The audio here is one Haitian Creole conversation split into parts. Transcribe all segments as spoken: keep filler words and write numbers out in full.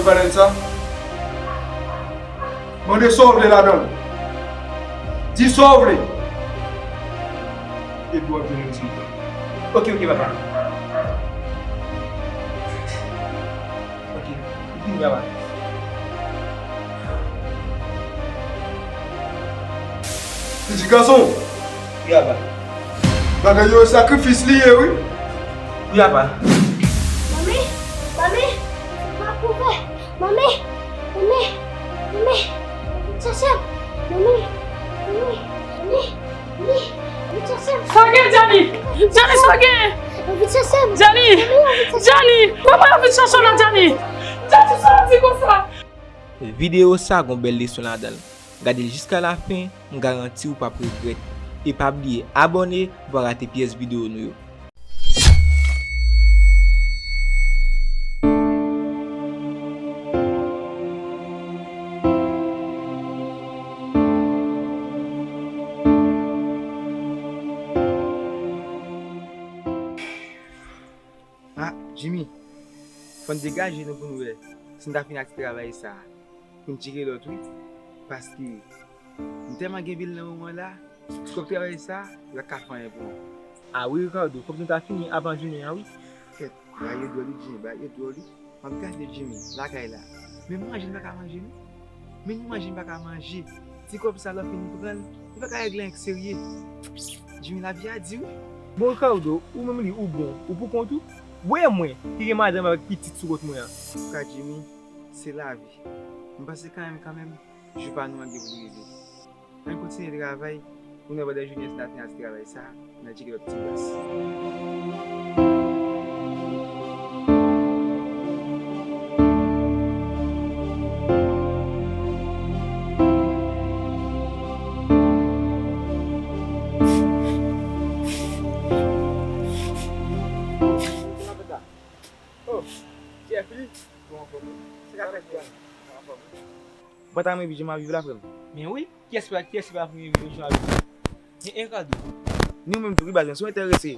Vanessa, mande sa w vle ladan l. Di sa w vle. Epi w ap jwenn rezilta. Ok, ok, papa. Ok, li fini, papa. Pitit gason. Wi, papa. Bagay yo, sakrifis li ye, wi. Wi, papa. Manmi, manmi, m ap koupe. Manmi, manmi, manmi, vin chèche m. Manmi, manmi, manmi, manmi, vin chèche m. Sa gen, Djani? Djani, sa gen? Vin chèche m. Djani, Djani, kòman yo vin chèche w la, Djani? Djani, sa w di konsa? Videyo sa gon bèl leson ladan l. Gade l jiska lafen, m garanti w p ap regrèt. E pa bliye abòne pou pa rate pyès videyo nou yo. Ah, Jimmy, fò n degaje nou pou n wè si n ta fini ak ti travay sa a, pou n tire lòt wi, paske m tèlman gen bil nan moman la, ti kòb travay sa a, yo pa ka fè anyen pou mwen. A wi, Ricardo, fòk nou ta fini avan jounen an wi. Kèt, bagay yo dwòl wi, Jimmy, bagay yo dwòl wi. M ap gade Jimmy lakay la. Men manje li pa ka manje non. Men ni manje li pa ka manje. Ti kòb sa lè w fin pran l, li pa ka regle anyen k serye. Jimmy, lavi a di wi. Bon, Ricardo, ou menm li ou bon, ou pou kont ou. Bon, e mwen ki gen madanm avèk pitit sou kont mwen an. Antouka Jimmy, se lavi. M panse kanmenm, kanmenm, jou pa nou an gen pou l rive. Ann kontinye travay pou n wè pandan jounen si n ta fini ak ti travay sa a, n al tcheke lòt ti baz. Oh, Jeffrey. Bon, anfòm wi. Sa k ap fèt, frè m? Anfòm wi. Ou pa ta renmen viv jan m ap viv la, frè m? Men wi, kiyès pa, kiyès ki pa renmen viv jan m ap viv la? Men Ricardo. Ni ou menm tou wi, baz mwen, si w enterese,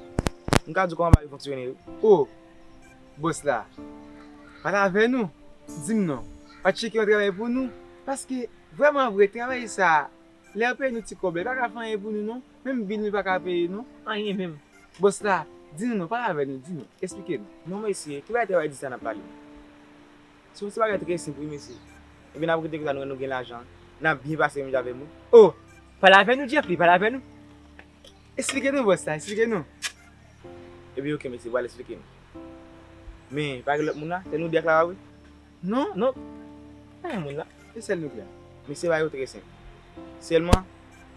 m ka di w kòman bagay yo fonksyone wi. Oh, bòs la, pale avè nou, di m non, w ap tcheke yon travay pou nou, paske vrèman vre, travay sa a, lè yo peye nou ti kòb la, li pa ka fè anyen pou nou non, menm bil nou li pa ka peye non. Anyen menm. Bòs la, di nou non, pale avè nou, di nou, esplike nou. Non mesye, ki bagay travay di sa n ap pale? Se yon ti bagay trè senp wi mesye. Ebyen n ap rete konsa nou wè nou gen lajan, n ap byen pase menm jan avè m wi. Oh! Pale avè nou Jeffrey, pale avè nou. Esplike nou bòs la, esplike nou. Ebyen ok mesye, m pral esplike nou. Men pa gen lòt moun la, se nou de ak la wi. Non? Non. Pa gen moun la. Se sèl nou ki la. Mesye bagay yo trè senp. Sèlman,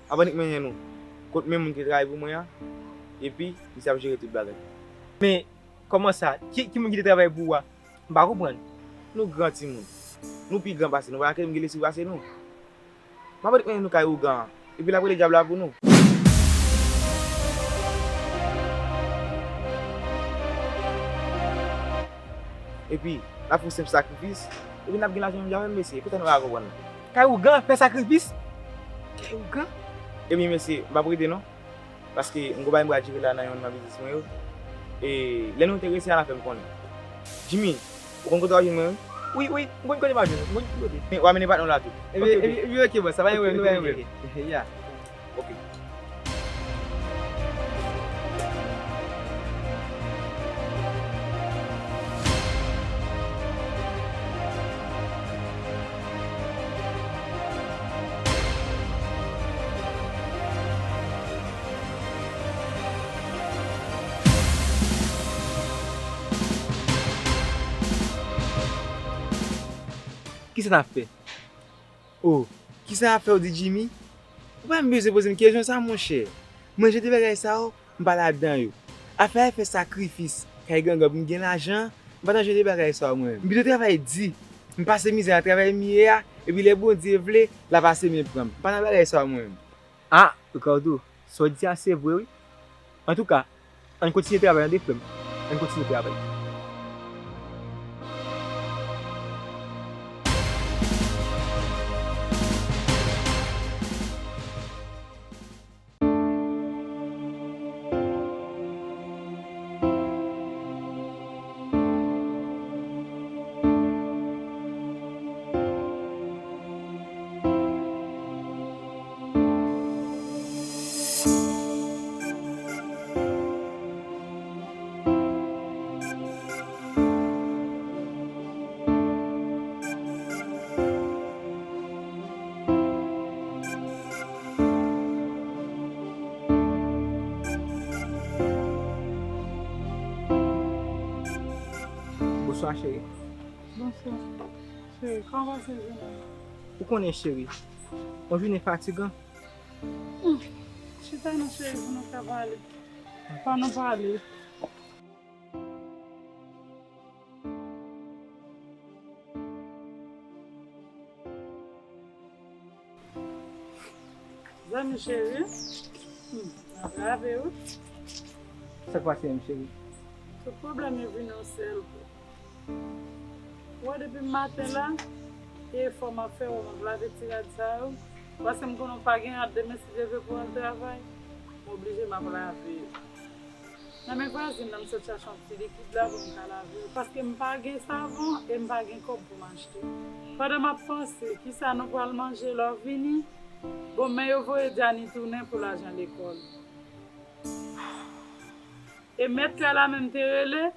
avan n menyen nou kot menm moun ki te travay pou mwen an, epi misye ap jere tout bagay. Men, kòman sa? Ki, ki moun ki te travay pou ou a? M pa konprann. Nou gran timoun. Nou pi gran pase nou, pa ke m gen lespri pase nou. M ap annik mennen nou kay ougan an, epi l ap rele dyab la pou nou. Epi, n ap fè yon senp sakrifis, epi n ap gen lajan menm jan menm mesye, poukisa nou pa ka konprann? Kay ougan, fè sakrifis? Kay ougan? Ebyen mesye, m p ap rete non. Paske m gon bagay m pral jere la nan yonn nan biznis mwen yo. E lè nou enterese a, n a fè m konnen. Jimmy, ou konn kote w ap jwenn mwen wi? Wi, wi, m konn kote m ap jwenn ou, m konn ki kote. Men w a mennen patnè w la tou. Epi, epi, epi, ok, bòs, sa pa gen pwoblèm, nou pa gen pwoblèm. Ya. Ok. Kisa n ap fè? Oh, kisa n ap fè w di Jimmy? Ou pa menm bezwen poze m kesyon sa, monchè. Mwen, jan de bagay sa yo, m pa ladan yo. Afè a fè sakrifis, kay gangan pou m gen lajan, m pa nan jan de bagay sa yo mwen menm. M pito travay di, m pase mizè nan travay m ye a, epi lè Bondye vle, l a pase men pran m. M pa nan bagay sa yo mwen menm. Ah, Ricardo, sa w di a se vre wi. Antouka, ann kontinye travay, tande frè m. Ann kontinye travay. Bonswa, cheri. Bonswa. Cheri, kòman w pase jounen an? Ou konnen, cheri, yon jounen fatigan. Hmm. Chita non, cheri, pou nou ka pale. Fò nou pale. Zanmi cheri, hmm, antrave wi. Sa k pase menm, cheri? Tout pwoblèm yo vin yon sèl kou. Ou wè depi maten la, e efò m ap fè, wè m ap lave ti rad sa yo. Paske m konnen w pa gen rad demen, si Dye vle, pou w al travay. M oblije m ap lave yo. Nan men vwazin nan, m sot chache yon ti likid la pou m ka lave yo. Paske m pa gen savon e m pa gen kòb pou m achte. Pandan m ap panse kisa nou pral manje lè w vini, bon, men yo voye Djani tounen pou lajan lekòl. E mèt kay la menm te rele,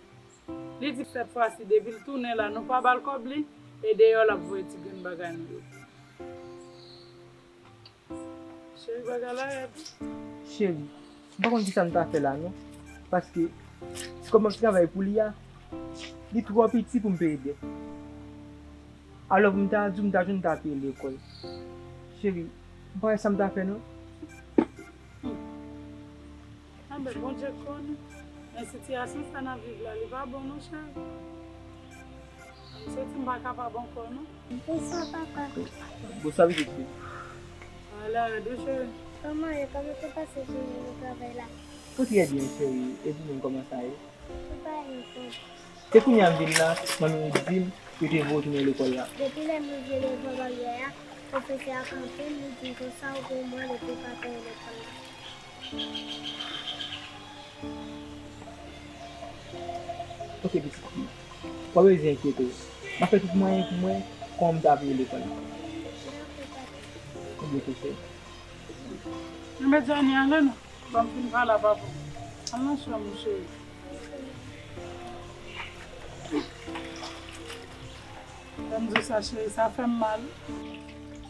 li di sèt fwa si depi l tounen la, nou pa ba l kòb li, e deyò l ap voye ti grenn bagay nou yo. Cheri, bagay la rèd. Cheri, m pa konn kisa m ta fè la non. Paske ti kòb m ap travay pou li a, li twò piti pou m peye dèt. Alò pou m ta di w, m ta jwenn ta peye lekòl. Cheri, m pa wè sa m ta fè non. Hmm. Enben, Bondye konnen. Men sitiyasyon sa n ap viv la, li pa bon non, cheri. M santi m pa kapab ankò non. Bonswa, papa. Bonswa, pitit fi. Ala, ado cheri. Kòman w ye? Kòman w te pase jounen nan travay la? Mwen trè byen, cheri. E ou menm, kòman sa ye? Mwen pa gen kòb. Se kounye a m vin la, manmi w di m yo te voye w tounen lekòl la. Depi lè m rive devan baryè a, pwofesè a kanpe m, li di m konsa ou gen yon mwa depi w pa tounen lekòl la. Ok, pitit fi. Pa bezwen enkyete w. M ap fè tout mwayen pou m wè kòman m ta peye lekòl la. Ok, papa. Ebyen, ok, cheri. Enben, Djani, ale non. Ban m fin pale avè w. Al nan chanm ou, cheri. Lè m di w sa, cheri, sa fè m mal.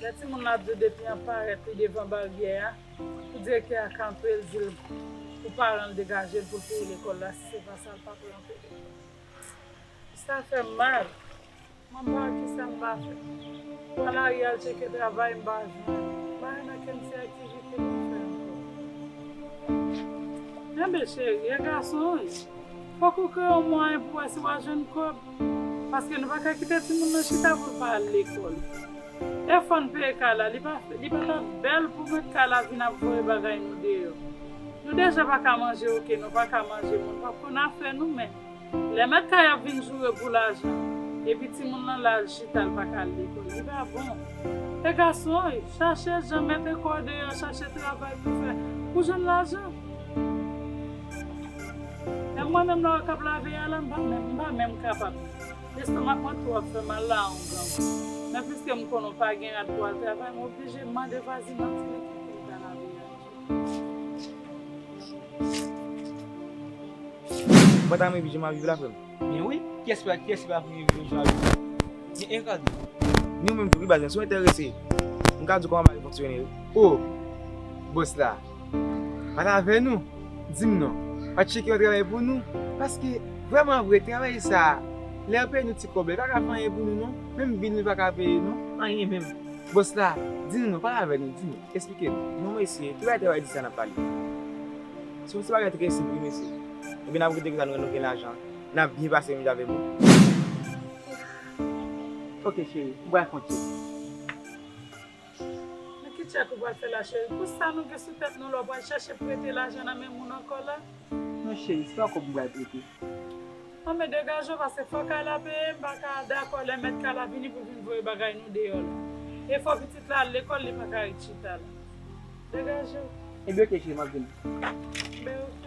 Lè timoun la di w depi l ap parèt li devan baryè a, pou direktè a kanpe l, di l pou paran l degaje l pou l peye lekòl la, si se pa sa, l pa pran anpe lekòl. Sa fè m mal. Mwen pa wè kisa m va fè. Pran lari al tcheke travay, m pa jwenn. M pa jwenn okenn ti aktivite pou m fè ankò. Enben cheri, e gason wi. Fòk ou kreye yon mwayen pou wè si w a jwenn kòb. Paske nou pa ka kite timoun nan chita pou l pa al lekòl. E fò n peye kay la, li pa, li pa t ap bèl pou mèt kay la vin ap voye bagay nou deyò. Nou deja pa ka manje, oke, nou pa ka manje, moun p ap konn afè nou, men lè mèt kay ap vin joure pou lajan, epi timoun nan la al chita, l pa ka al lekòl, li pa bon. E gason, wi, chache jan mete kò w deyò, chache travay pou fè, pou jwenn lajan. Menm mwen menm la w ap lave a la, m pa menm, m pa menm kapab. Lestomak mwen tou ap fè mal la, yon gran. Men piske m konnen w pa gen rad pou w al travay, m oblije mande vwazin nan ti likid pou m ta lave a. Mwen ta renmen viv jan m ap viv la, frè m. Men wi, kiyès pa, kiyès ki pa vle viv jan m ap viv la? Men e gade. Ni ou menm tou, wi, baz, si w enterese, m ka di w kòman bagay fonksyone, wi. O, bòs la, pale avè nou, di m non. Pa tcheke yon travay pou nou. Paske, vrèman vre, travay sa, lè yo peye nou ti kòb la, li pa ka fè anyen pou nou, non. Menm bil nou pa ka peye, non. Anyen menm. Bòs la, di nou non, pale avè nou, di nou, eksplike nou. Non, mesye, ki bagay travay di sa n ap pale? Se yon ti bagay trè senp, wi, mesye. Ebyen, n ap rete konsa, nou, nou gen lajan. N ap byen pase menm jan avè nou. Ok, cheri, m pral fè yon tchèk. Men ki tchèk ou pral fè la, cheri? Pou sa nou gen sou tèt nou la, w pral chèche prete lajan nan men moun ankò la? Non, cheri, se pa kòb m pral prete. Anben degaje w, paske fò kay la peye, m pa ka dakò lè mèt kay la vini pou vin voye bagay nou deyò la. E fò pitit la al lekòl, li pa ka ret chita la. Degaje w. Ebyen, ok, cheri, m ap vini. Ben, ok.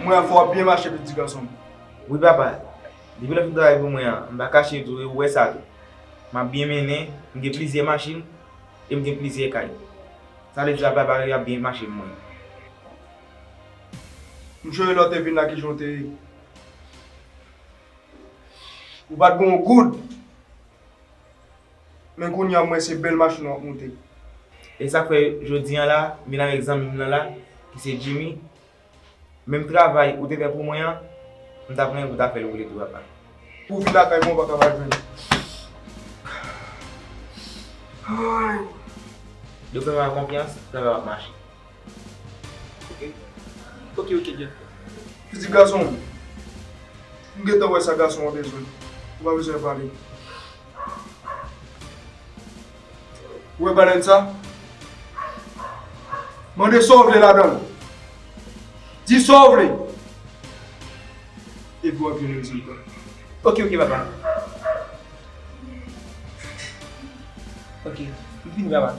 Mwen an fò w ap byen mache, pitit gason m. Wi, papa. Depi lè w fin travay pou mwen an, m pa kache tou, e ou wè sa tou. M ap byen mennen, m gen plizyè machin, e m gen plizyè kay. Sa vle di, papa, bagay yo ap byen mache pou mwen. M chonje lè w te vin la, kijan w te ye. Ou pa t gen yon goud. Men kounye a, m wè se bèl machin w ap moute. E sa k fè jodi a la, m vin avèk zanmi m nan la, ki se Jimmy. Menm travay ou te fè pou mwen an, m t ap renmen pou w ta fè l pou li tou, papa. Pou w vin lakay mwen, ou pa ka pa jwenn. Ay. Yo fè mwen konfyans, travay ap mache. Ok. Ok, ok, Jeff. Pitit gason, m gentan wè sa gason an bezwen. Ou pa bezwen pale. Ou wè balèn sa? Mande sa w vle ladan l. Di sa w vle. Epi w ap jwenn rezilta. Ok, ok, papa. Ok, m fini, papa.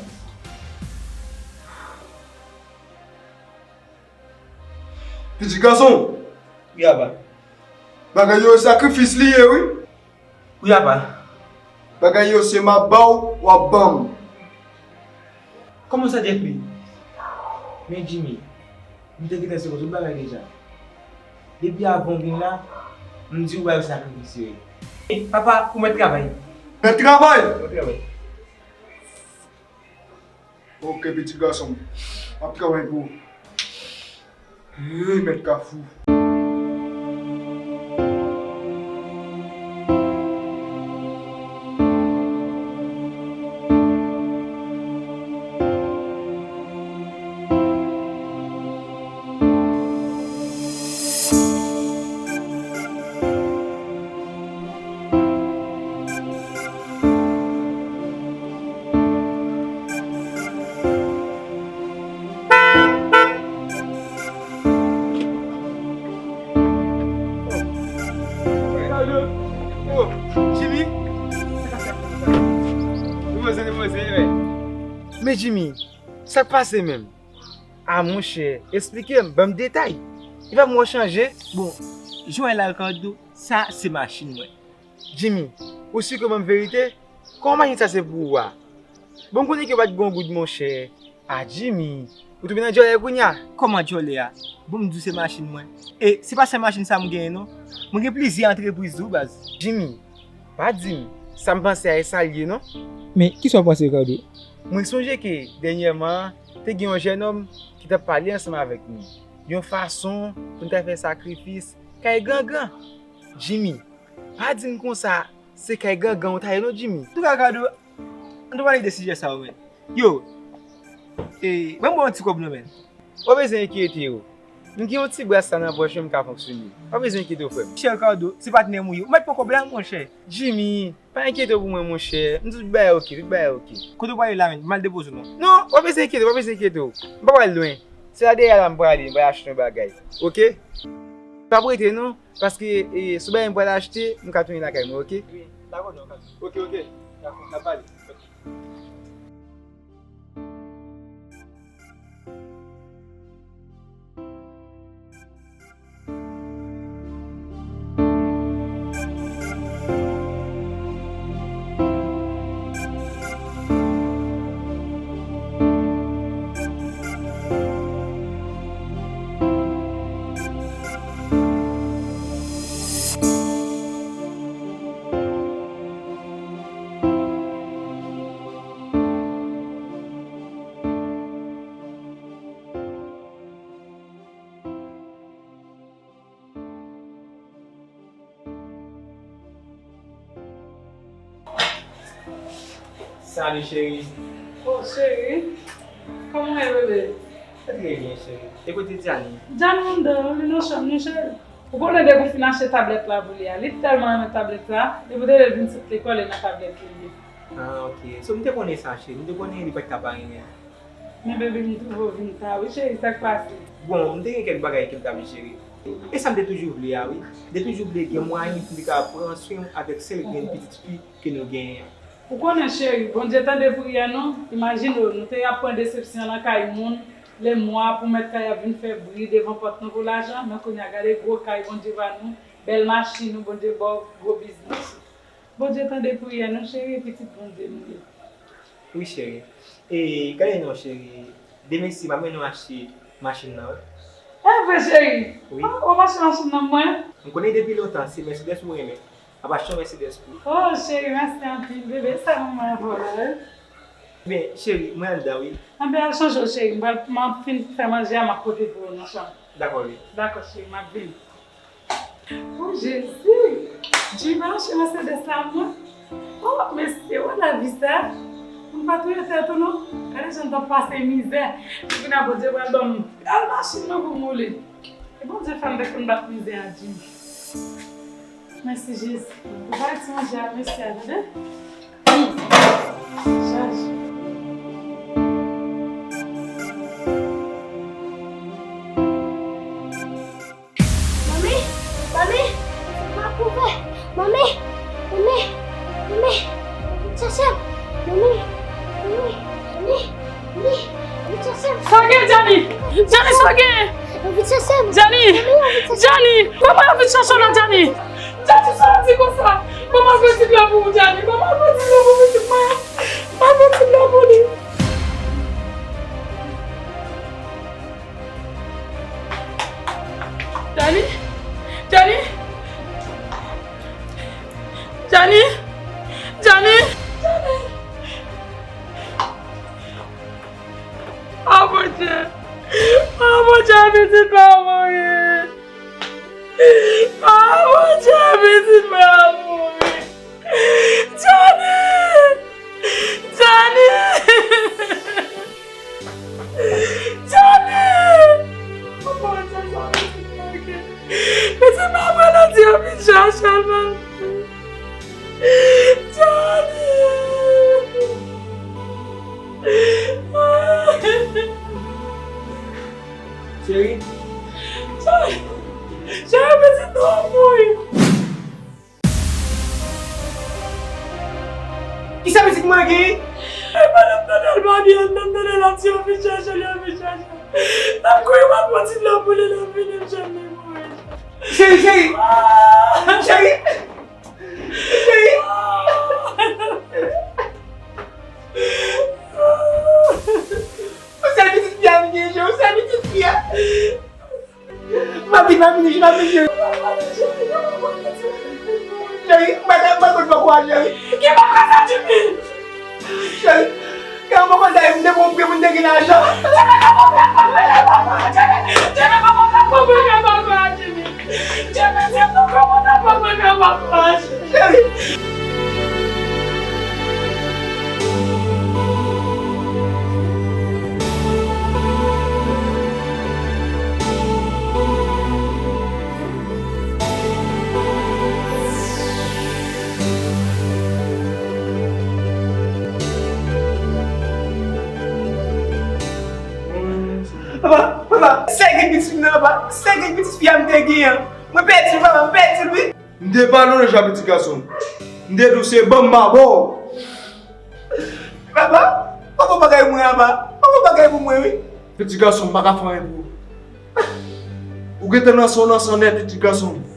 Pitit gason. Wi, papa. Bagay yo, sakrifis li ye, wi. Wi, papa. Bagay yo, se m ap ba w, w ap ban m. Kòman sa, Jeffrey? Men Jimmy, m te gentan se konn tout bagay deja. Depi avan w vin la, m di w ba yo sakrifis yo ye. Papa, ou mèt travay. Mèt travay? Mèt travay. Ok, pitit gason m. M ap travay pou ou. Hey, mèt kafou. Men Jimmy, sa k pase menm? A monchè, esplike m, ban m detay. Epa m wè w chanje. Bon, jan w wè la, Ricardo, sa se machin mwen. Jimmy, ou si ke w ban m verite? Kòman machin sa se pou ou a? Bon, m konnen ke w pa t gen yon goud, monchè. A, Jimmy, ou tonbe nan djòlè kounye a? Kòman djòlè a? Bon, m di w se machin mwen. E se pa sèl machin sa m genyen non. Mwen gen plizyè antrepriz tou, baz. Jimmy, pa di m sa m panse a e sa l ye non. Men kisa w panse, Ricardo? Mwen sonje ke dènyèman, te gen yon jènòm ki t ap pale ansanm avèk nou, yon fason pou n ta fè sakrifis kay gangan. Jimmy, pa di m konsa, se kay gangan ou ta ye non, Jimmy. Antouka, Ricardo, ann nou pale de sijè sa yo, men. Yo, e, ban m ba w yon ti kòb non, men. Ou pa bezwen enkyete w. M gen yon ti bras la nan pòch mwen, m ka fonksyone. Ou pa bezwen enkyete w, frè m. Chè Ricardo, se patnè m ou ye. Ou mèt pran kòb la, monchè. Jimmy, pa enkyete w pou mwen, monchè. M di tout bagay oke, tout bagay oke. Kote w prale la, men? M al depoze w non. Non, ou pa bezwen enkyete w, ou pa bezwen enkyete w. M pa pral lwen. Se la dèyè la m prale, m prale achte yon bagay. Oke? Pa prete non, paske, e, sou bagay m pral achte, m ka tounen lakay mwen, oke? Wi, dakò, non, oke, oke. Dakò, n ap pale. Salut, chérie. Oh, chéri. Kòman w ye, bebe? Trè byen, chérie. E kote Diane? Diane anndan, li nan chanm li, chéri. Ou konnen depi w fin achte tablèt la pou li a, li tèlman renmen tablèt la, depi w te leve vin sot lekòl, e nan tablèt li ye. Ah, ok. So, m te konnen sa, cheri. M te konnen li pa t ka pa renmen l. Men, baby, m twouve w vin ta, wi, cheri, sa k pase? Bon, m te gen kèk bagay ke m t ap jere. E sa m te toujou vle a, wi. M te toujou vle gen mwayen pou m te ka pran swen w avèk sèl grenn pitit fi ke nou genyen an. Ou konnen, cheri, Bondye tande priyè nou. Imajine w, nou te ap pran desepsyon nan kay moun, Lemwa pou mèt kay ap vin fè bri devan pòt nou pou lajan, men kounye a gade gwo kay Bondye ba nou, bèl machin nou, Bondye ba w gwo biznis ou. Bondye tande priyè nou, cheri, pitit Bondye nou ye. Wi, cheri. E, gade non, cheri. Demen si m ap mennen w achte machin nan, wi. E vre, cheri? Wi. Ah, w ap achte machin nan mwen? M konnen depi lontan, se Mercedes ou renmen. M ap achte yon Mercedes pou ou. Oh, cheri, mèsi anpil, bebe. Sa manman avè w la, wi. Men, cheri, mwen anndan, wi. Anben, al chanje w, cheri. M pral, m ap fin fè manje a, m ap pote pou ou nan chanm. Dakò, wi. Dakò, cheri, m ap vini. Oh, Jezi! Jimmy achte Mercedes la mwen. Oh, mesye, wè lavi sa. Moun pa touye tèt ou non. Gade jan n t ap pase mizè. Epi nan Bondye pral ban m bèl machin nan pou m woule. E Bondye fè m te konn bat mizè a, Jimmy. Mèsi Jezi. Ou bay ti manje a mesye a, tande? Chaje. Manmi, manmi, m ap koupe. Manmi, manmi, manmi, vin chache m. Manmi, manmi, manmi, manmi, vin chache m. Sa gen, Djani? Djani, sa gen? Vin chache m. Djani! Manmi, vin chache m. Djani! Manman yo vin chache w la, Djani! Djani, sa w di konsa? Manman, mete dlo pou ou, Djani. Manman, mete dlo pou pitit mwen. Manman, mete dlo pou li. Djani? Djani? Djani? Djani? Djani? Oh, Bondye! Oh, Bondye, pitit mwen mouri! Oh, Bondye, pitit mwen mouri! Djani! Djani! Djani! Oh, Bondye, sa pitit mwen gen. Pitit mwen, mwen la di yo vin chache l, mwen. Djani! Cheri. Cheri, pitit nou mouri. Kisa pitit mwen gen? E pandan m tande l pa byen, m tande l ap di yo vin chache l, yo vin chache l. M ap kouri, m ap pran ti dlo pou li, l ap vini, m jwenn li mouri. Cheri, cheri. Cheri. Cheri. Yon sèl pitit fi a m gen, cheri, yon sèl pitit fi a. M ap vini, m ap vini, m ap vini, cheri. Cheri, m pa, m pa konn poko a, cheri. Ki poko sa, Jimmy? Cheri, kè m poko sa, m te pran prè pou m te gen lajan. Jimmy, kòman w fè pran prè poko a, Jimmy? Jimmy, kòman w fè pran prè poko a, Jimmy? Jimmy, di m non, kòman w fè pran prè poko a, Jimmy? Cheri. Papa, papa, sèke pitit fi m nan, papa, sèke pitit fi a m te gen an. Mwen pèdi l, papa, m pèdi l, wi. M te padone w deja, pitit gason m. M te di w se ban m m a ba w. Papa, papa, bagay mwen, papa. Papa, bagay pou mwen, wi. Pitit gason m, m pa ka fè anyen pou ou. Ou gentan nan san w, nan san nèt, pitit gason m.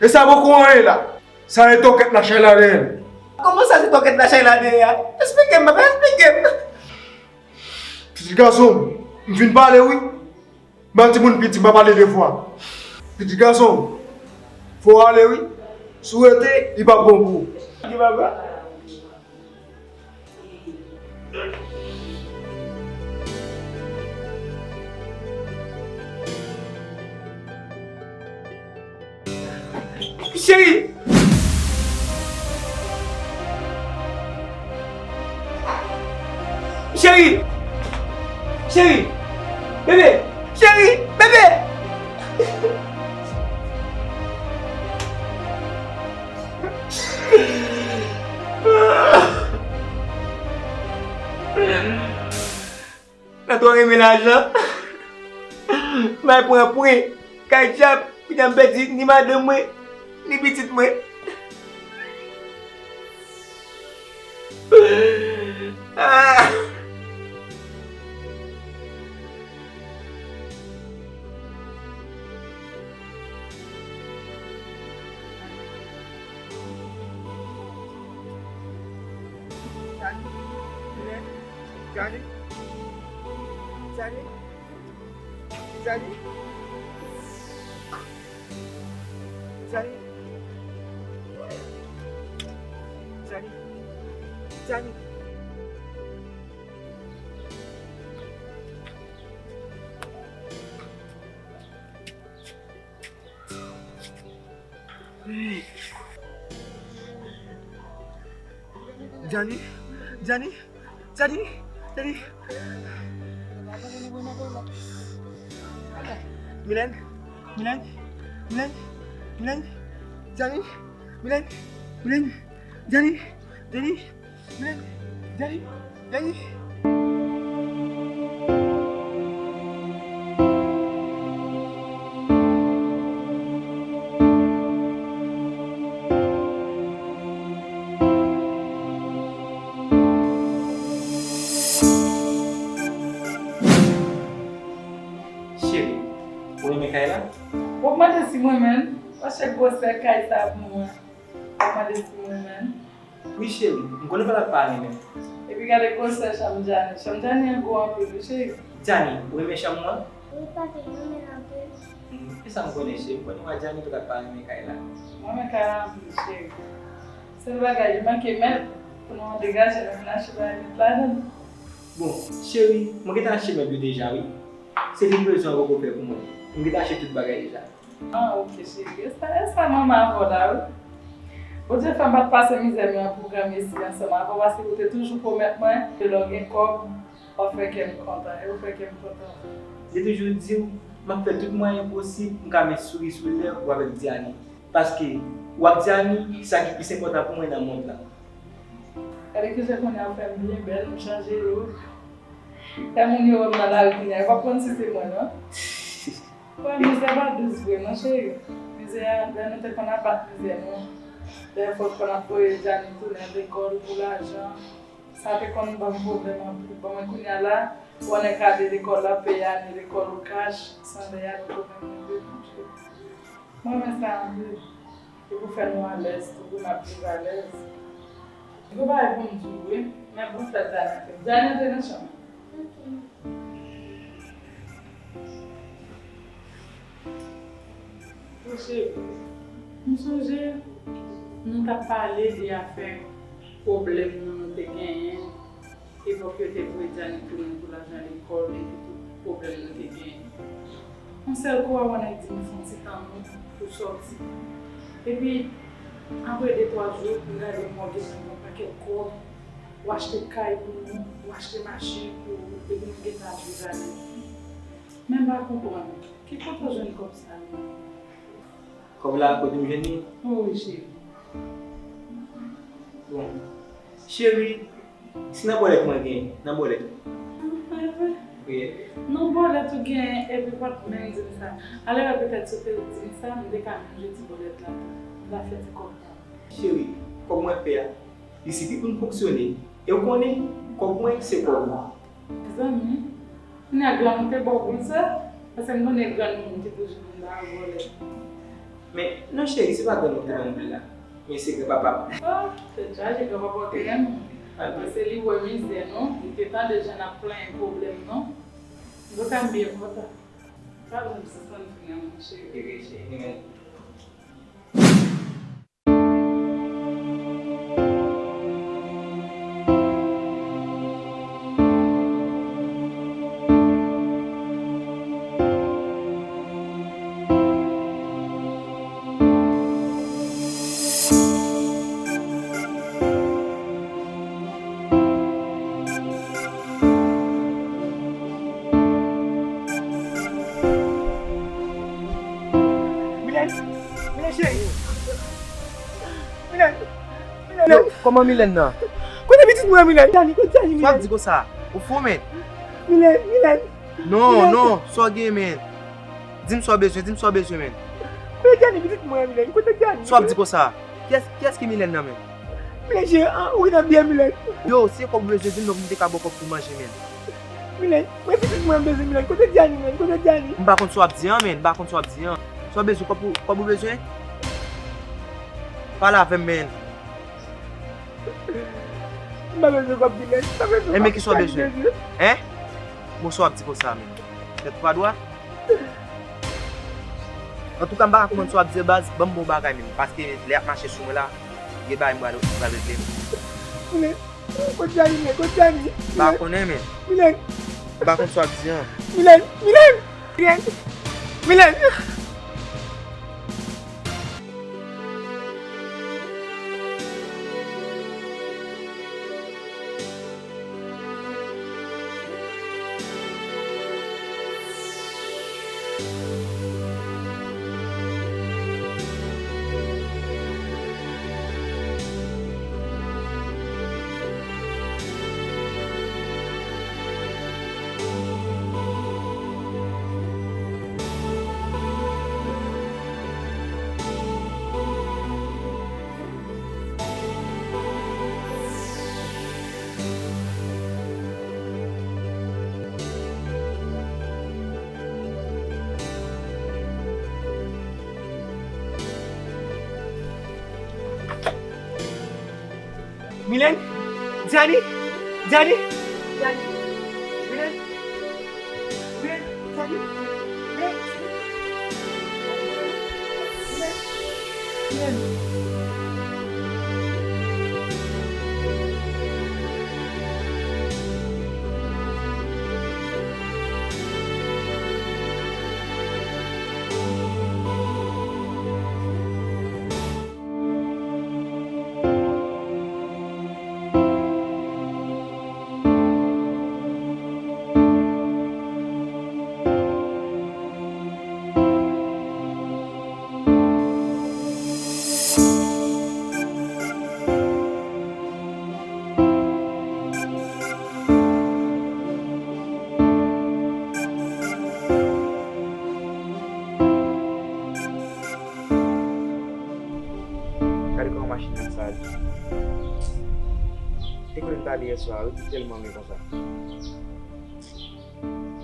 E sa poko anyen la. Sa e tòkèt la chay la dèyè l. Kòman sa se tòkèt la chay la dèyè a? Esplike m, papa, esplike m. Pitit gason m, m fin pale wi. Ban timoun piti, m pa pale de fwa. Pitit gason m, fò w ale wi. Si w rete, li p ap bon pou ou. Ok, papa. Cheri! Cheri! Cheri! Bebe! Cheri! Bebe! Nan twò renmen lajan, m al pran pre kay djab, kounya m pèdi ni madanm mwen, ni pitit mwen. Ah! Jani, Jani, Jani, Jani, Jani, Jani. Jani, Jani, Jani, Jani. Milène, Milène, Milène, Milène, Jani, Milène, Milène, Jani, Jani. Dani, Dani, Dani. Cheri, ou renmen kay la? W ap mande si m renmen l? Paske gwosè kay sa pou mwen. W ap mande si m renmen l? Wi, cheri, m konnen w pa t ap pa renmen. Epi gade gwosè chanm Djani. Chanm Djani an gwo anpil, wi, cheri. Djani, ou renmen chanm mwen? Wi, papi, m renmen l anpil. Hmm, e sa m konnen, cheri. M konnen w a Djani, ou pa t ap pa renmen kay la. Mwen renmen kay la anpil, cheri. Sèl bagay, li manke mèb pou nou degaje, nou vin achte bagay met ladan l. Bon, cheri, mwen gentan achte mèb yo deja, wi. Se vin bezwen an poko fè pou mwen. M gentan achte tout bagay deja. Ah, ok, cheri. E sa, e sa manman avè w la, wi. Bondye fè m pa t pase mizè m yo an pou granmesi ansanm avè w, paske ou te toujou pwomèt mwen ke lè w gen kòb, w ap fè kè m kontan. E ou fè kè m kontan. Li toujou di w, m ap fè tout mwayen posib pou m ka met souri sou lèv ou avèk Diani. Paske ou ak Diani, se sa ki plis enpòtan pou mwen nan mond lan. Gade kijan kounye a ou fè m byen bèl, m chanje look. Lè moun yo wè m nan lari kounye a, yo p ap konn si se mwen, non. Wè, mizè pa dous vre non, cheri. Mizè a, lè nou te konn ap bat mizè nou, lè fò konn ap voye Djani tounen lekòl pou lajan, sa te konn ban m pwoblèm anpil. Bon, men kounye a la, ou konnen k ale lekòl la, peye ane lekòl ou kach, san lè y ap pwoblèm mwen vre, monchè. Mwen renmen sa anpil. E pou fè nou alèz tou, pou n ap viv alèz. Gon bagay pou m di w wi, men bon fèt Dani antre. Dani antre nan chanm. Monchè, m sonje nou t ap pale de afè pwoblèm nou, nou te genyen. Epòk yo te voye Dani tounen pou lajan lekòl epi tout pwoblèm nou te genyen. Yon sèl kou a, yon nèg di m fè yon ti tan nou pou sòti. Epi, apre de twa jou, m gade m wè w gen yon pakèt kòb, w achte kay pou nou, w achte machin pou nou, epi nou gentan ap viv alèz. Men m pa konprann, ki kote w jwenn kòb sa yo? Kòb la, kote m jwenn li? Wi, cheri. Bon, cheri, se nan bòlèt mwen gen, nan bòlèt ou. Nan bòlèt ou gen, epi w pa t menm di m sa. Alè, petèt si w te di m sa, m te ka menm jete bòlèt la tou. M ta fè ti kòb la. Cheri, kòb mwen fè a, li sifi pou n fonksyone. E w konnen, kòb mwen se kòb ou. Mezanmi, kounye a grann ou te ba w boul sa? Paske m konnen grann moun ki toujou konn ba yo vòlè. Men, non cheri, se pa grann mwen ki te ban m boul la, men se granpapa m. Oh, tèt chaje, granpapa w te renmen w. Paske li wè mizè nou, li te tande jan n ap plenyen pwoblèm nou. Antouka, m byen kontan. Pa janm sispann fin renmen m, cheri. Ok, cheri, ni menm. Milène, Milène cheri. Milène, Milène. Yo, kòman Milène nan? Kote pitit Mwen, Milèn, Djani, kote Djani, Milèn? Sa w ap di konsa? Ou fou, men? Milèn, Milèn. Non, non, sa w gen, men? Di m sa w bezwen, di m sa w bezwen, men. Kote Djani, pitit mwen, Milèn? Kote Djani? Sa w ap di konsa? Kiyès, kiyès ki Milèn nan, men? Milèn, je, an, ou gen nan byen, Milèn. Yo, se kòb ou bezwen, di m non pou m te ka ba w kòb pou manje, men. Milèn, mwen pitit mwen m bezwen, Milèn. Kote Djani, men? Kote Djani? M pa konn sa w ap di an, men. M pa konn sa w ap di an. Sa w bezwen, kòb, kòb ou bezwen? Pale avè m, men. M pa bezwen kòb, Milèn. M pa bezwen kòb. Enben, ki sa w bezwen? Hein? Bon, sa w ap di konsa, men. Tèt ou pa dwat? Antouka, m pa ka konprann sa w ap di, baz. Ban m bon bagay, men. Paske lè y ap mache sou mwen la, gen bagay m pral, m pral regle. Milèn, kote Djani, men? Kote Djani? M pa konnen, men. Milèn, M pa konn sa w ap di an. Milèn, Milèn, Milèn, Milèn. Milèn? Djani? Djani? Djani? Milèn? Milèn? Djani? Milèn? Milèn? Milèn? Gade kòman machin nan sal. E kote m t ale yè swa a wi, ki tèlman renmen konsa.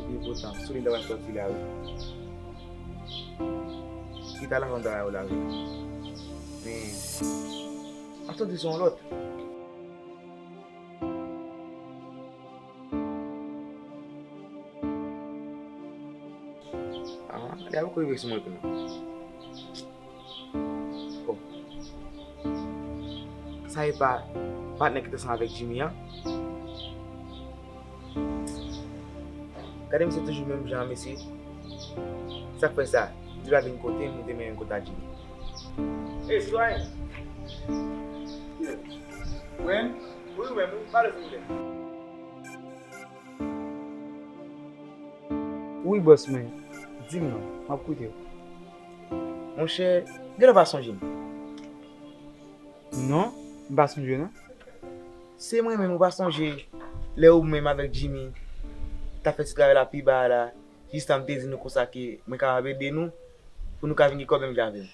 Epi poutan, souli m ta pral sòti la wi. Ki talan konn bagay ou la wi. Men, m ap santi se yon lòt. Ah, li ap rive sou mwen tou non. Bon. Sa e pa patnè ki t ansanm avèk Jimmy an? Gade misye toujou menm jan an, mesye. Sa k fè sa? Li pa vin kote m, li te menm kot a Jimmy. Ey, sitwayen! Wi, wi, menm, wi, pale silvouplè. Wi, bòs mwen. Di m non, m ap koute w. Monchè, genlè w pa sonje m. Non, m pa sonje w non. Se mwen menm, ou pa sonje lè ou menm avèk Jimmy t ap fè ti travay la pi ba a la, jistan m te di nou konsa ke mwen kapab ede nou pou nou ka vin gen kòb menm jan avè m.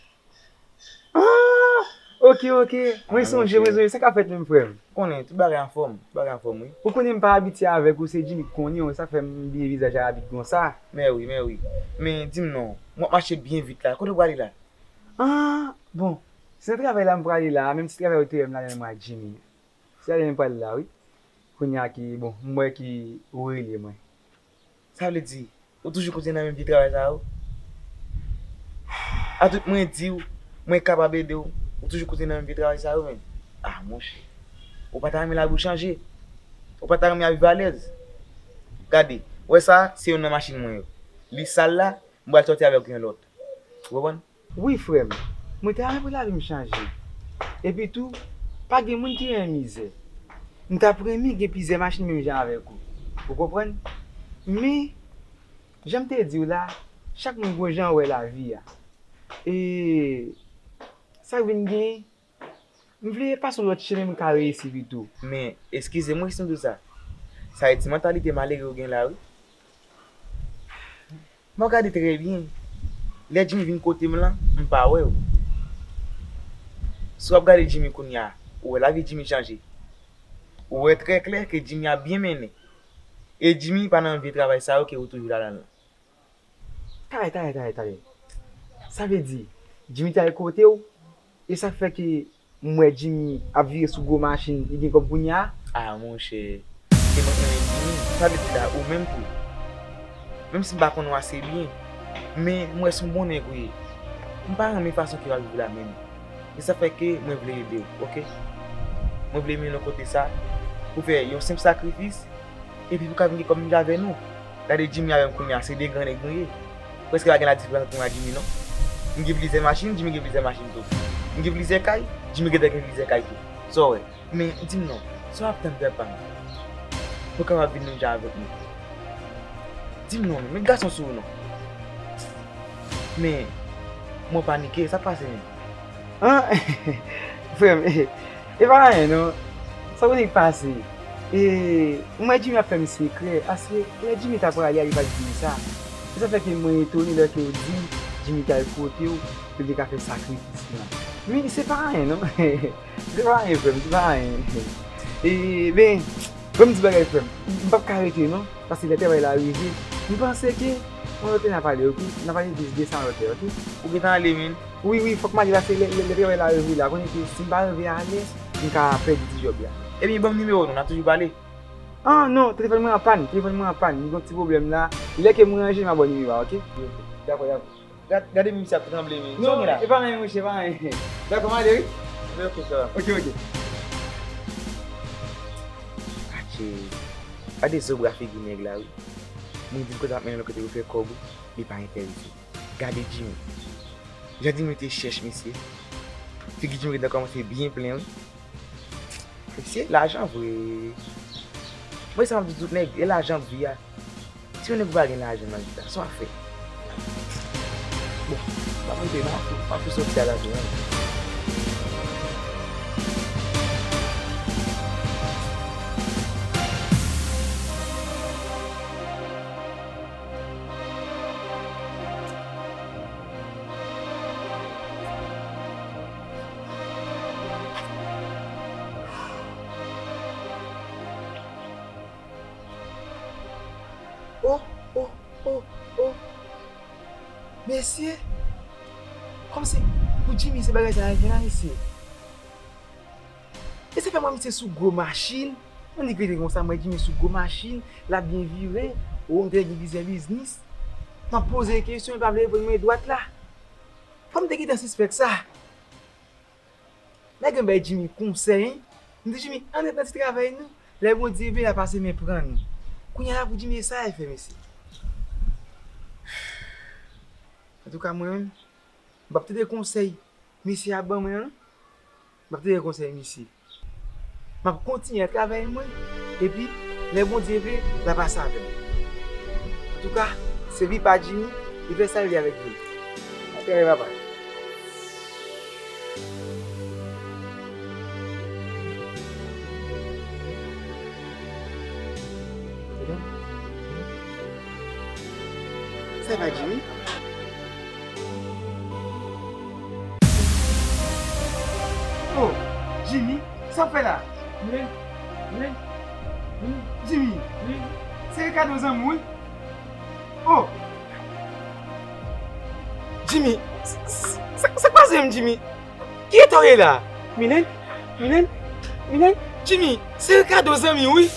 Ah! Ok, ok. Mwen sonje, mwen sonje. Sa k ap fèt menm, frè m? Konnen, tout bagay anfòm, tout bagay anfòm, wi. Ou konnen m pa abitye avèk ou, se Jimmy k konnen w, sa fè m bliye vizaj a rapid konsa. Mè wi, mè wi. Men, di m non, m ap mache byen vit la. Kote w prale la? Ah, bon. Se nan travay la m prale la, menm ti travay ou te wè m la nan mwa Jimmy. Se la m pral la, wi. Kounye a ki, bon, m wè ki ou rele mwen. Sa vle di, ou toujou kontinye nan menm vye travay sa yo? A tout mwen di w, mwen kapab ede w, ou toujou kontinye nan menm vye travay sa yo, men. Ah, monchè. Ou pa ta renmen lavi w chanje? Ou pa ta renmen ap viv alèz? Gade, w wè sa, se youn nan machin mwen yo. Li sal la, m pral sòti avèk yon lòt. Ou konprann? Wi, frè m. Mwen ta renmen pou lavi m chanje. Epi tou, pa gen moun ki renmen mizè. M t ap renmen gen plizyè machin menm jan avèk ou. Ou konprann? Men, jan m te di w la, chak moun gon jan wè lavi a. E sa k vin genyen, M vle yon fason lòt chemen m ka reyisi pito. Men, eskize m wi si m di w sa. Sa vle di mantalite malere ou gen la wi. Mwen gade trè byen. Lè Jimmy vin kote m lan, m pa wè w. Si w ap gade Jimmy kounye a, ou wè lavi Jimmy chanje. Ou wè trè klè ke Jimmy ap byen mennen. E Jimmy pa nan vye travay sa yo ke ou toujou ladan l lan. Talè, talè, talè, talè. Sa vle di, Jimmy t al kote w, e sa k fè ke m wè Jimmy ap vire sou gwo machin, li gen kòb kounye a? A, monchè, se mwen k renmen Jimmy. Sa vle di la, ou menm tou. Menm si m pa konnen w ase byen, men m wè se yon bon nèg ou ye. M pa renmen fason ke w ap viv la menm. E sa fè ke mwen vle ede w, oke? Mwen vle mennen w kote sa, pou fè yon senp sakrifis, epi pou ka vin gen kòb manje avè nou. Gade Jimmy avè m kounye a, se de gran nèg nou ye. Prèske pa gen ladiferans ant mwen ak Jimmy, non. M gen plizyè machin, Jimmy gen plizyè machin tou. M gen plizyè kay, Jimmy gentan gen plizyè kay tou. Sa w wè? Men, di m non, sa w ap tann, frè pa m? Pou w kapab vin menm jan avèk nou. Di m non, men, met gason sou ou non. Men, mwen panike, sa k pase menm? An, frè m, e pa anyen non. Sa w konnen k pase? E, m wè Jimmy ap fè m sekrè, paske lè Jimmy ta prale a, li pa t di m sa. Se sa fè ke mwen etone lè ke w di m Jimmy t al kote w, pou l te ka fè sakrifis lan. Men, se pa anyen non. Se pa anyen, frè m, se pa anyen. E, ben, ban m di bagay, frè m. M p ap ka rete non, paske lè travay la rive, m panse ke yon lòt lè n a pale, oke? N a pale plis de sa yon lòt lè, oke? Ou gentan ale, men? Wi, wi, fòk m ale, paske lè, lè, lè travay la rive la, konnen ke si m pa rive alè, m ka pèdi ti djòb la. Ebyen, ban m nimewo nou, n a toujou pale. Ah, non, telefòn mwen an pàn, telefòn mwen an pàn, m gen yon ti pwoblèm la. Lè ke m ranje, m a ba w nimewo a, oke? Dakò, dakò. Gad, gade misye ap tranble, men. Non, sa w gen la? E pa anyen, monchè, e pa anyen. Dakò, m ale, wi. Ebyen, oke, sa va. Oke, oke. Atchè. Gade zo bra figi nèg la, wi. Mwen di l kote ap mennen l kote pou fè kòb, wi. Li pa enterese. Gade Jimmy. Jan Jimmy te chèch misye. Figi Jimmy gentan kòmanse byen plen, wi. Mesye, lajan vre. Mwen sa m ap di tout nèg, e lajan ap di a. Si yon nèg ou pa gen lajan nan vi a, sa w ap fè? Bon, m ap monte, m ap, m ap soti a la tou, hein. Oh, oh, oh, oh. Mesye, kòmsi pou Jimmy se bagay sa rive la, mesye. E sa fè m wè misye sou gwo machin. Mwen di k rete konsa, m wè Jimmy sou gwo machin, l ap byen vire. O, m te gen plizyè biznis. M ap poze kesyon, li pa vle reponn mwen dwat la. Fò m te gentan sispèk sa. Nèg yo bay Jimmy konsèy, hein? M di Jimmy, ann ret nan ti travay nou. Lè Bondye vle, l a pase men pran nou. Kounye a la pou Jimmy e sa l fè, mesye. Antouka, mwen menm, m p ap tande konsèy mesye a ban mwen an. M p ap tande konsèy misye. M ap kontinye travay mwen, epi lè Bondye vle, l a pase avè m. Antouka, se vi pa Jimmy, li fè sa l vle avèk vi l. Atè, papa. Sa pa Jimmy? Oh, Jimmy, sa w fè la? Jimmy, se Ricardo zanmi w wi. Oh! Jimmy, sa, sa, sa k pase menm, Jimmy? Ki eta w ye la? Milèn? Milèn? Milèn? Jimmy, se Ricardo zanmi w wi.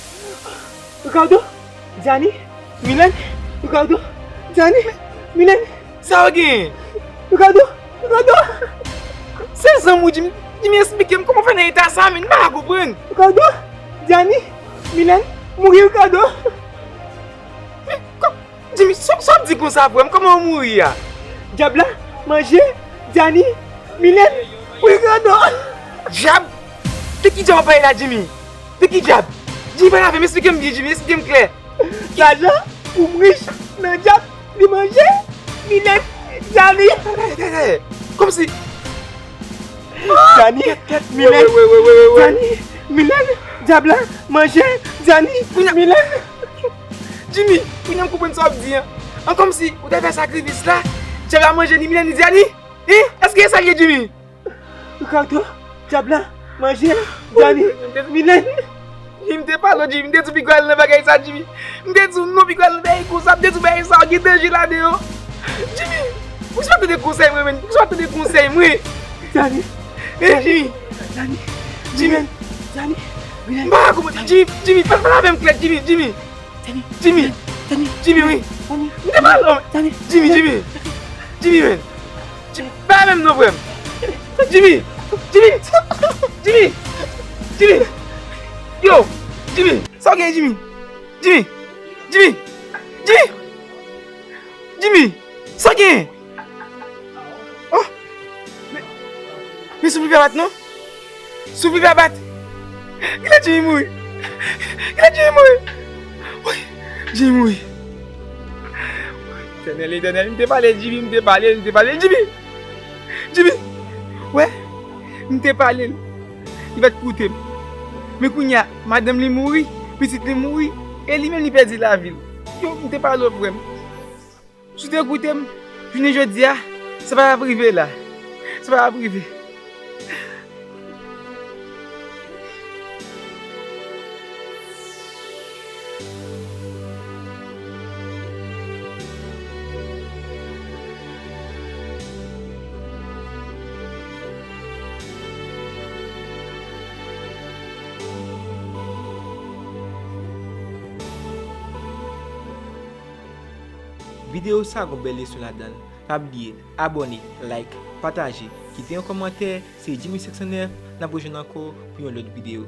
Ricardo? Diani? Milèn? Ricardo? Diani? Milèn? Sa w gen? Ricardo? Ricardo? Se zanmi w, Jimmy. Jimmy, eksplike m kòman w fè nan eta sa, men m pa ka konprann. Ricardo? Diani? Milèn? Mouri Ricardo? Men, kò-, Jimmy, sa, sa w ap di konsa, frè m? Kòman w mouri a? Dyab la manje Diani, Milèn, Ricardo. Dyab? De ki dyab w ap pale la, Jimmy? De ki dyab? Jimmy, pale avè m, eksplike m byen, Jimmy, eksplike m klè. Lajan pou m rich nan dyab, li manje Milèn, Diani. Kòmsi. Dani, Milèn, Dani, Milèn, dyab la, manje, Dani, Milèn. Jimmy, kounye a m konprann sa w ap di an. An kòmsi ou te fè sakrifis la, dyab la manje ni Milèn ni Dani. Hein? Èske e sa l ye, Jimmy? Ricardo, dyab la, manje, Dani, Milèn. Jimmy, m te pale w, Jimmy, m te di w piga w al nan bagay sa, Jimmy. M te di w non, piga w al nan bagay konsa, m te di w bagay sa yo gen danje ladan yo. Jimmy, poukisa w pa tande konsèy mwen, menm? Poukisa w pa tande konsèy mwen? Dani, Hein, Jimmy? Dani, Jimmy, Milèn, Dani, Milèn. M pa ka konprann. Jimmy, Jimmy, pale, pale avè m klè, Jimmy, Jimmy. Dani, Jimmy, Dani, Jimmy, wi. Dani, M te pale w. Dani, Jimmy, Jimmy. Jimmy, men. Jimmy, pa menm non, frè m. Jimmy, Jimmy, Jimmy, Jimmy. Yo, Jimmy, sa w gen, Jimmy? Jimmy, Jimmy, Jimmy, Jimmy, sa w gen? Oh, men, men soufle pa bat non. Soufle pa bat. Kilè Jimmy mouri? Kilè Jimmy mouri? Woy, Jimmy mouri. Etènèl, Etènèl, m te pale Jimmy, m te pale, m te pale Jimmy. Jimmy, wè, m te pale l. Li pa t koute m. Men kounye a, madanm li mouri, pitit li mouri, e li menm li pèdi lavi l. Yo, m te pale w, frè m. Si w te koute m, jounen jodi a, sa pa t ap rive la. Sa pa t ap rive. Videyo sa gon bèl leson ladan l. Pa bliye abòne, like, pataje, kite yon kòmantè. Se Jimmy senk san nèf, n ap rejwenn ankò pou yon lòt videyo.